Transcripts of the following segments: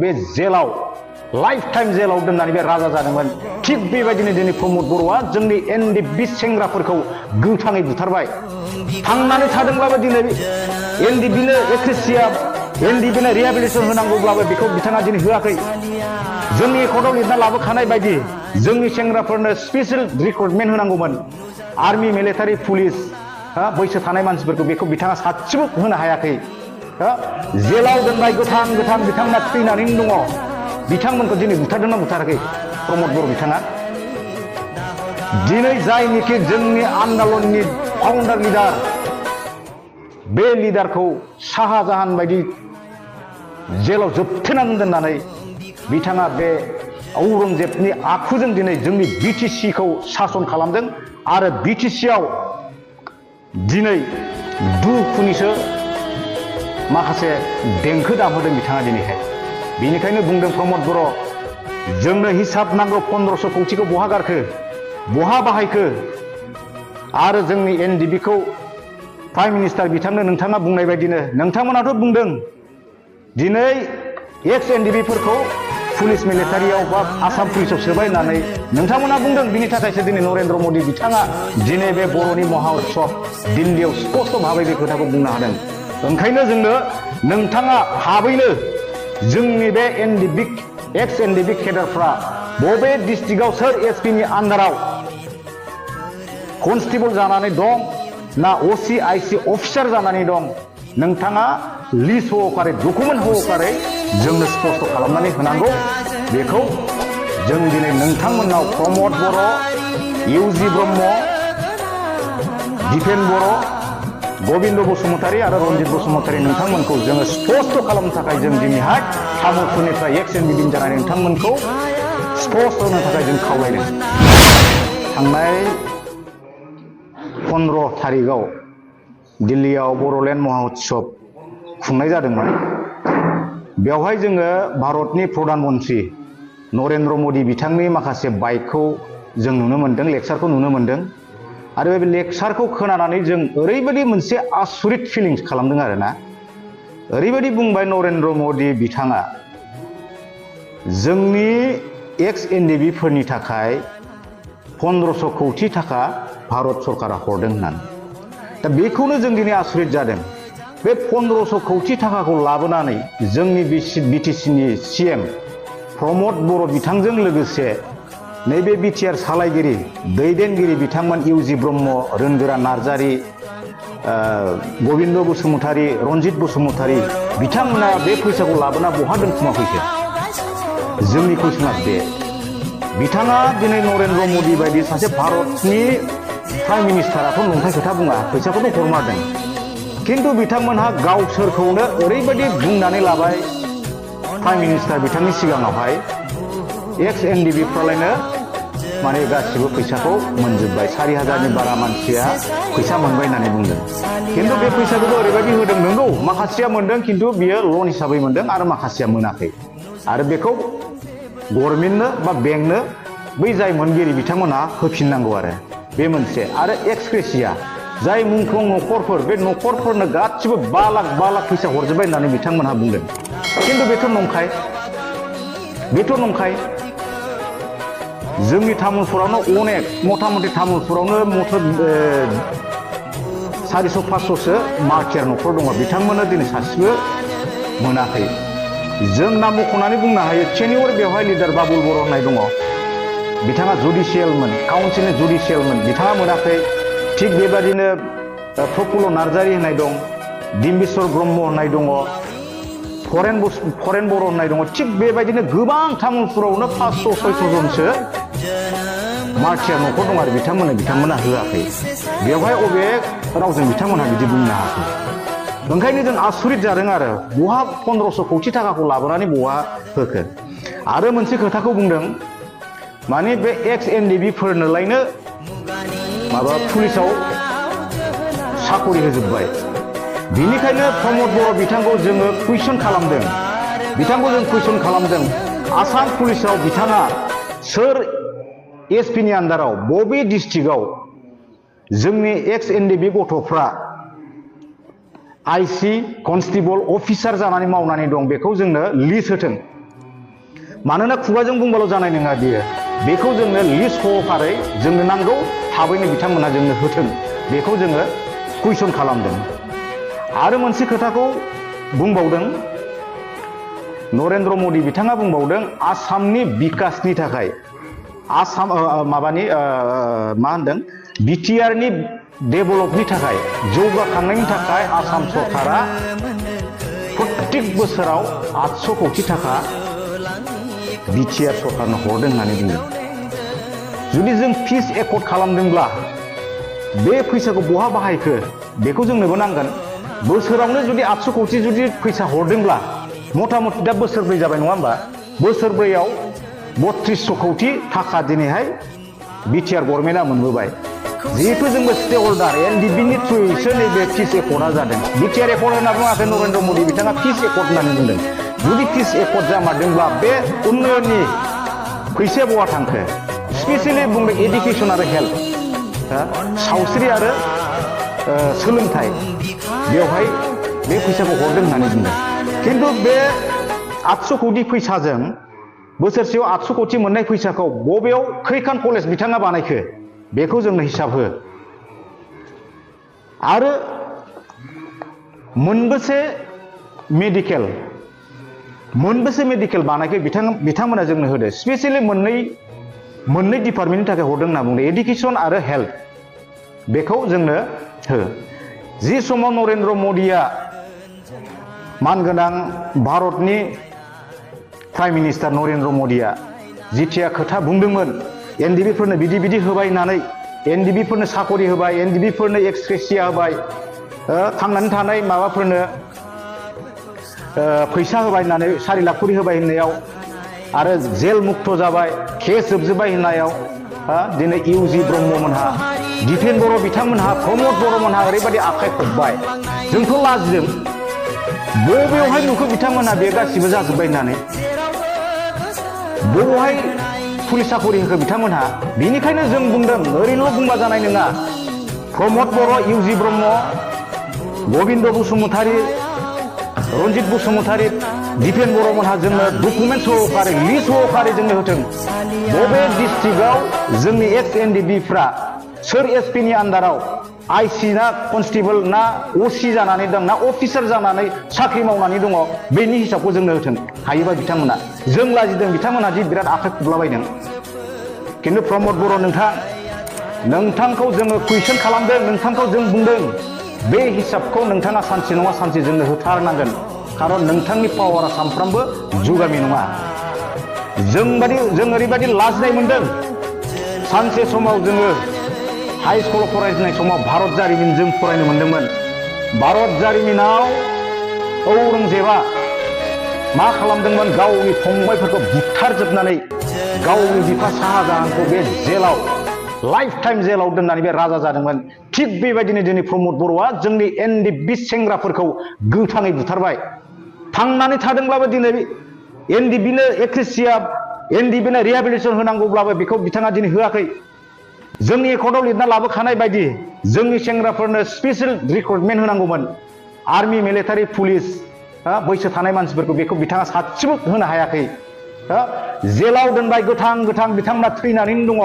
बे जेलाव life time जेलाव दोननानै बे राजा जादोंमोन। थिग बेबायदिनो दिनै प्रमद बर'आ जोंनि एनडिबि सेंग्राफोरखौ गोथाङै बुथारबाय। थांनानै थादोंब्लाबो दिनै एनडिबिनो एक्रेसिया एनडिबिनो रिहेबिलिटेसन होनांगौब्लाबो बेखौ बिथाङा दिनै होआखै। जोंनि एकर्डआव लिरना लाबोखानाय बायदि जोंनि सेंग्राफोरनो स्पेशल रिक्रुटमेन्ट होनांगौमोन। आर्मि मिलिटारि पुलिस बैसो थानाय मानसिफोरखौ बेखौ बिथाङा सासेबो होनो हायाखै। जेलाव दोननाय गोथां बिथांमोना थैनानैनो दङ। बिथांमोनखौ दिनै बुथारदोंना बुथाराखै प्रमद बर' बिथाङा? दिनै जायनिखि जोंनि आन्दलननि फाउन्डार लिडार, बे लिडारखौ शाहजाहान बायदि जेलाव जोबथेनानै दोननानै बिथाङा बे औरंजेबनि आखुजों दिनै जोंनि बिटिसिखौ सासन खालामदों। आरो बिटिसिआव दिनै दुखुनिसो माखासे देंखो दामहोदों बिथाङा दिनैहाय। बेनिखायनो बुंदों प्रमद बर', जोंनो हिसाब नांगौ 1500 कौटिखौ बहा गारखो, बहा बाहायखो? आरो जोंनि एनडिबिखौ प्राइम मिनिस्टार बिथांनो नोंथाङा बुंनाय बायदिनो नोंथांमोनाथ' बुंदों दिनै एक्स एनडिबिफोरखौ पुलिस मिलिटारियाव बा आसाम पुलिसाव सोबाय होननानै नोंथांमोना बुंदों। बिनि थाखायसो दिनै नरेन्द्र मदि बिथाङा दिनै बे बर'नि महा उत्सब दिल्लीयाव स्पष्ट भाबै बे खोथाखौ बुंनो हादों। ओंखायनो जोंनो नोंथाङा थाबैनो जोंनि बे एनडिबि एक्स एनडिबि केडारफ्रा बबे डिस्ट्रिक्टआव सोर एसपिनि आन्दाराव कनस्टेबल जानानै दं ना असि आइसि अफिसार जानानै दं, नोंथाङा लिस्ट सहकारै डकुमेन्ट सहकारै जोंनो स्पष्ट खालामनानै होनांगौ। बेखौ जों दिनै नोंथांमोननाव प्रमद बर', इउजि ब्रह्म, दिपेन बर', गबिन्द बसुमतारी आरो रन्जित बसुमतारी नोंथांमोनखौ जोङो स्पष्ट खालामनो थाखाय जों दिनैहाय तामुलपुरनिफ्राय एक्स एनडिबिनि जानानै नोंथांमोनखौ स्पष्ट होनो थाखाय जों खावलायदों। थांनाय 15 थारिखआव दिल्लीयाव बड'लेण्ड महा उत्सब खुंनाय जादोंमोन। बेवहाय जोङो भारतनि प्रधान मन्त्रि नरेन्द्र मदि बिथांनि माखासे बाइकखौ जों नुनो मोन्दों, लेक्सारखौ नुनो मोन्दों। आरो बे लेक्सारखौ खोनानानै जों ओरैबायदि मोनसे आसुरित फिलिंस खालामदों आरोना। ओरैबायदि बुंबाय नरेन्द्र मदि बिथाङा जोंनि एक्स एनडिबिफोरनि थाखाय 1500 कौटि थाखा भारत सरकारा हरदों होननानै। दा बेखौनो जों दिनै आसुरित जादों। बे 1500 कौटि थाखाखौ लाबोनानै जोंनि बिटिसिनि सिएम प्रमद बर' बिथांजों लोगोसे नैबे बिटिआर सालायगिरि दैदेनगिरि बिथांमोन इउजि ब्रह्म, रोनगोरा नार्जारी, गबिन्द बसुमतारी, रन्जित बसुमतारी बिथांमोना बे फैसाखौ लाबोना बहा दोनखुमा फैखो? जोंनि कुइसना बे। बिथाङा दिनै नरेन्द्र मदि बायदि सासे भारतनि प्राइम मिनिस्टाराथ' नंखाय खोथा बुङा, फैसाखौथ' हरमारदों। खिन्थु बिथांमोनहा गावसोरखौनो ओरैबायदि बुंनानै लाबाय प्राइम मिनिस्टार बिथांनि सिगाङावहाय एक्स एनडिबिफ्रालायनो माने गासिबो फैसाखौ मोनजोब्बाय, 4000नि बारा मानसिया फैसा मोनबाय होननानै बुंदों। खिन्थु बे फैसाखौबो ओरैबायदि होदों, नंगौ माखासेया मोनदों खिन्थु बियो लन हिसाबै मोनदों आरो माखासेया मोनाखै। आरो बेखौ गभर्नमेन्टनो बा बेंकनो बै जाय मोनगिरि बिथांमोनहा होफिननांगौ आरो बे मोनसे। आरो एक्सक्रेसिया जाय मुंख्लं न'खरफोर, बे न'खरफोरनो गासिबो 5 लाख फैसा हरजोब्बाय होननानै बिथांमोनहा बुंदों। खिन्थु बेथ' नंखाय, बेथ' नंखाय। जोंनि तामुलपुरावनो अनेक मथा मथि तामुलपुरावनो 400-500सो मार्टियार न'खर दङ, बिथांमोननो दिनै सासेबो मोनाखै। जों नाम मख'नानै बुंनो हायो, सेनियर बेवहाय लिडार बाबुल बर' होननाय दङ, बिथाङा जुडिसियेलमोन, काउन्सिलनि जुडिसियेलमोन, बिथाङा मोनाखै। थिग बेबादिनो प्रफुल्ल नार्जारी होननाय दं, डिम्बिस्वर ब्रह्म होननाय दङ, फरेन बर' होननाय दङ। थिग बेबायदिनो गोबां तामुलपुरावनो 500-600 जनसो मार्टियार न'खर दं आरो बिथांमोना होआखै। बेवहाय अबे रावजों बिथांमोनहा बिदि बुंनो हायाखै। ओंखायनो जों आसुरित जादों आरो बहा 1500 कौटि थाखाखौ लाबोनानै बहा होखो? आरो मोनसे खोथाखौ बुंदों, माने बे एक्स एनडिबिफोरनोलायनो माबा पुलिसाव साकरि होजोब्बाय। बिनिखायनो प्रमद बर' बिथांखौ जोङो कुइसन खालामदों, आसाम पुलिसाव बिथाङा सोर एसपिनि आन्दाराव बबे डिस्ट्रिक्टआव जोंनि एक्स एनडिबि गथ'फ्रा आईसी कनस्टेबल अफिसार जानानै मावनानै दं, बेखौ जोंनो लिस्ट होथों। मानोना खुगाजों बुंबाल' जानाय नङा बियो बेखौ जोंनो लिस्ट सहकारै जोंनो नांगौ थाबैनो बिथांमोना जोंनो होथों बेखौ जोङो कुइसन खालामदों आरो मोनसे खोथाखौ बुंबावदों नरेन्द्र मदि बिथाङा बुंबावदों आसामनि बिकासनि थाखाय आसाम माबानि मा होनदों बिटिआरनि डेभेलपनि थाखाय जौगाखांनायनि थाखाय आसाम सरकारा प्रत्येक बोसोराव 800 कोटी थाखा बिटिआर सरकारनो हरदों होननानै बुंदों जुदि जों फिस एकर्ड खालामदोंब्ला बे फैसाखौ बहा बाहायखो बेखौ जोंनोबो नांगोन बोसोरावनो जुदि 800 कोटी जुदि फैसा हरदोंब्ला मथा मथि दा बोसोरब्रै जाबाय नङा होमबा बोसोरब्रैयाव 3200 कोटी थाखा दिनैहाय बिटिआर गभर्नमेन्टआ मोनबोबाय जिहेतु जोंबो स्टेक हल्डार एनडिबिनि थ्रुयैसो नैबे फिस एकर्डआ जादों बिटिआर एकर्ड होनना बुङाखै नरेन्द्र मदि बिथाङा फिस एकर्ड होननानै बुंदों जुदि फिस एकर्ड जामारदोंब्ला बे उन्नयननि फैसाया बहा थांखो स्पेसियेलि बुंदों एडुकेसन आरो हेल्थ सावस्रि आरो सोलोंथाइ बेवहाय बे फैसाखौ हरदों होननानै बुंदों खिन्थु बे 800 कोटी फैसाजों बोसोरसेयाव 800 कोटी मोननाय फैसाखौ बबेयाव खैखान कलेज बिथाङा बानायखो बेखौ जोंनो हिसाब हो आरो मोनबेसे मेडिकेल बानायखो बिथांमोना जोंनो होदो स्पेसियेलि मोननै डिपार्टमेन्टनि थाखाय हरदों होनना बुंदों एडुकेसन आरो हेल्थ बेखौ जोंनो हो जि समाव नरेन्द्र मदिया मानगोनां भारतनि प्राइम मिनिस्टार नरेन्द्र मदिया जिथिया खोथा बुंदोंमोन एनडिबिफोरनो बिदि होबाय होननानै एनडिबिफोरनो साकरि होबाय एनडिबिफोरनो एक्सग्रेसिया होबाय थांनानै थानाय माबाफोरनो फैसा होबाय होननानै 4 लाख करि होबाय होननायाव आरो जेल मुक्त जाबाय केस जोबजोब्बाय होननायाव दिनै इउजि ब्रह्ममोनहा दिपेन बर' बिथांमोनहा प्रमद बर'मोनहा ओरैबायदि आखाइ खबबाय जोंथ' लाजिदों बबेयावहाय नुखो बिथांमोनहा बे गासिबो जाजोब्बाय होननानै बबेयावहाय पुलिस साकरि होखो बिथांमोनहा बेनिखायनो जों बुंदों ओरैनोल' बुंबा जानाय नङा प्रमद बर' इउजि ब्रह्म गबिन्द बसुमतारी रन्जित बसुमतारी दिपेन बर'मोनहा जोंनो डकुमेन्ट सहकारै लिस्ट सहकारै जोंनो होथों बबे डिस्ट्रिक्टआव जोंनि एक्स एनडिबिफ्रा सोर एसपिनि आन्डाराव आइसि ना कनस्टेबल ना असि जानानै दं ना अफिसार जानानै साख्रि मावनानै दङ बेनि हिसाबखौ जोंनो होथों हायोबा बिथांमोना जों लाजिदों बिथांमोना दि बिराद आखाइ खबलाबायदों खिन्थु प्रमद बर' नोंथांखौ जोङो कुइसन खालामदों नोंथांखौ जों बुंदों बे हिसाबखौ नोंथाङा सानसे नङा सानसे जोंनो होथारनांगोन खारन नोंथांनि पावारा सानफ्रामबो जुगामि नङा जों ओरैबायदि लाजिनाय मोनदों सानसे समाव जोङो हाई स्कुलाव फरायनाय समाव भारत जारिमिन जों फरायनो मोनदोंमोन भारत जारिमिनाव औरंजेबा मा खालामदोंमोन गावनि फंबायफोरखौ बुथारजोबनानै गावनि बिफा शाहजाहानखौ बे जेलाव लाइफ टाइम जेलाव दोननानै बे राजा जादोंमोन थिग बेबायदिनो दिनै प्रमद बर'आ जोंनि एनडिबि सेंग्राफोरखौ गोथाङै बुथारबाय थांनानै थादोंब्लाबो दिनै एनडिबिनो एक्रेसिया एनडिबिनो रिहेबिलिटेसन होनांगौब्लाबो बेखौ बिथाङा दिनै होआखै जोंनि एकर्डआव लिरना लाबोखानाय बायदि जोंनि सेंग्राफोरनो स्पेसियेल रिक्रुटमेन्ट होनांगौमोन आर्मि मिलिटारि पुलिस बैसो थानाय मानसिफोरखौ बेखौ बिथाङा सासेबो होनो हायाखै जेलाव दोनबाय गोथां बिथांमोना थैनानैनो दङ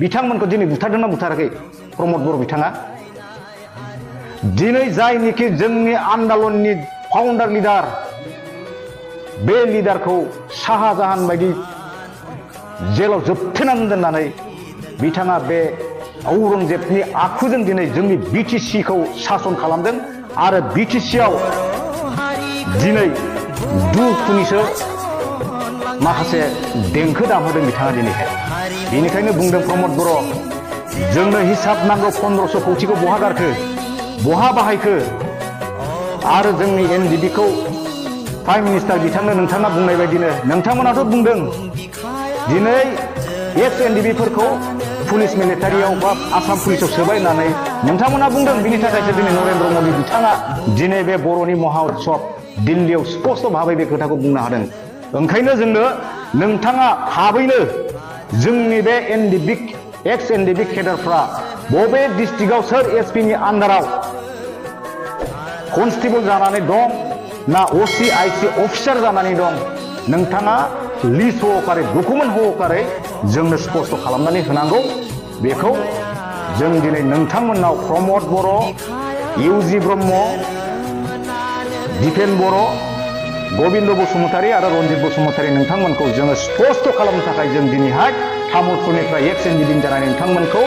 बिथांमोनखौ दिनै बुथारदोंना बुथाराखै प्रमद बर' बिथाङा दिनै जायनिखि जोंनि आन्दलननि फाउन्डार लिडार बे लिडारखौ शाहजाहान बायदि जेलाव जोबथेनानै दोननानै बिथाङा बे औरंजेबनि आखुजों दिनै जोंनि बिटिसिखौ सासन खालामदों आरो बिटिसिआव दिनै दुखुनिसो माखासे देंखो दामहोदों बिथाङा दिनैहाय बेनिखायनो बुंदों प्रमद बर' जोंनो हिसाब नांगौ 1500 कोटीखौ बहा गारखो बहा बाहायखो आरो जोंनि एनडिबिखौ प्राइम मिनिस्टार बिथांनो नोंथाङा बुंनाय बायदिनो नोंथांमोनाथ' बुंदों दिनै एक्स एनडिबिफोरखौ पुलिस मिलिटारियाव बा आसाम पुलिसाव सोबाय होननानै नोंथांमोना बुंदों बिनि थाखायसो दिनै नरेन्द्र मदि बिथाङा दिनै बे बर'नि महा उत्सब दिल्लीयाव स्पष्ट भाबै बे खोथाखौ बुंनो हादों ओंखायनो जोंनो नोंथाङा थाबैनो जोंनि बे एनडिबि एक्स एनडिबि केडारफ्रा बबे डिस्ट्रिक्टआव सोर एसपिनि आन्डाराव कनस्टेबल जानानै दं ना असि आइसि अफिसार जानानै दं नोंथाङा लिस्ट सहकारै डकुमेन्ट सहकारै जोंनो स्पष्ट खालामनानै होनांगौ। बेखौ जों दिनै नोंथांमोननाव प्रमद बर', इउजि ब्रह्म, दिपेन बर', गबिन्द बसुमतारी आरो रन्जित बसुमतारी नोंथांमोनखौ जोङो स्पष्ट खालामनो थाखाय जों दिनैहाय तामुलपुरनिफ्राय एक्सचेन्ज मिटिं जानानै नोंथांमोनखौ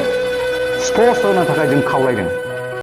स्पष्ट होनो थाखाय जों खावलायदों।